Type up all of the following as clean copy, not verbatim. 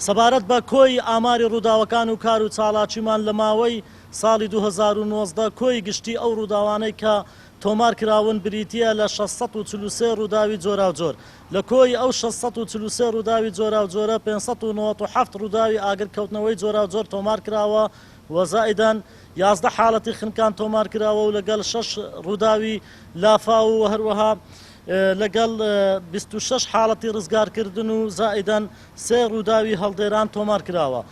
سەبارەت بە کۆی ئاماری ڕووداوەکان و کار و چالاکیمان لە ماوەی ساڵی 2019 کۆی گشتی ئەو ڕووداوانەی کە تۆمار کراون بریتییە لە 643 ڕووداوی جۆراوجۆر. لە کۆی ئەو 643 ڕووداوی جۆراوجۆرە 597 ڕووداوی ئاگرکەوتنەوەی جۆراوجۆر تۆمار کراوە و زائیدەن 11 حاڵەتی خنکان تۆمار کراوە و لەگەڵ شەش ڕووداوی لافاو و هەروەها لەگەڵ 26 حاڵەتی ڕزگارکردن و زائیدەن سێ ڕووداوی هەڵدێران تۆمار کراوە.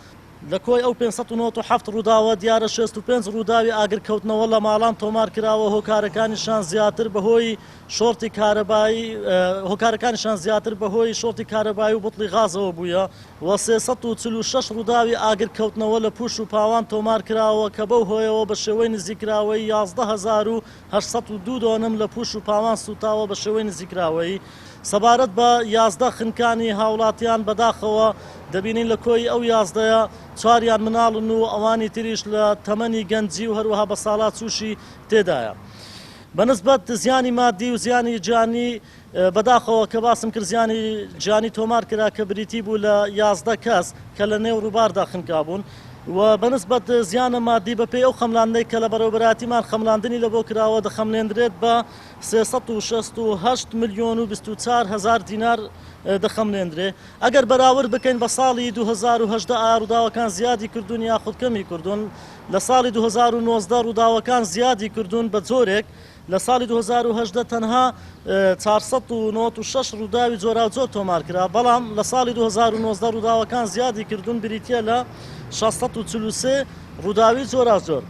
لە کۆی ئەو 597 ڕووداوە دیارە 65 ڕووداوی ئاگرکەوتنەوە لە ماڵان تۆمار کراوە، هۆکارەکانیشان زیاتر بەهۆی شۆرتی کارەبایی هۆکارەکانیشان زیاتر بەهۆی شۆرتی کارەبایی و بوتڵی غازەوە بوویە و 346 ڕووداوی ئاگرکەوتنەوە لە پوش و پاوان تۆمار کراوە کە بەو هۆیەوە بە شێوەی نزیکراوەیی 11802 دۆنم لە پوش و پاوان سووتاوە بە شێوەی نزیکراوەیی. سەبارەت بە 11 خنکانی هاوڵاتیان بەداخەوە دەبینین لە کۆی ئەو یازدەیە چواریان مناڵن و ئەوانی تریش لە تەمەنی گەنجی و هەروەها بەساڵاچووشی تێدایە. بەنسبەت زیانی مادی و زیانی گیانی بەداخەوە کە باسم کرد زیانی گیانی تۆمار کرا کە بریتی بوو لە 11 کەس کە لە نێو ڕووباردا خنکابوون و بەنسبەت زیانە مادی بەپێی ئەو خەملاندنەی کە لە بەڕێوەبەرایەتیمان خەملاندنی لەبۆ کراوە دەخەملێندرێت بە 368 ملیۆن و 24 هەزار دینار دەخەملێندرێ. ئەگەر بەراورد بکەین بە ساڵی 2018 ئایا ڕووداوەکان زیادی کردوون یاخود کەمی کردوون؟ لە ساڵی 2019 ڕووداوەکان زیادی کردوون بە جۆرێک لە ساڵی 2018 تەنها 496 ڕووداوی جۆراوجۆر تۆمار کرا، بەڵام لە ساڵی 2019 ڕووداوەکان زیادی کردوون بریتییە لە 643 ڕووداوی جۆراوجۆر.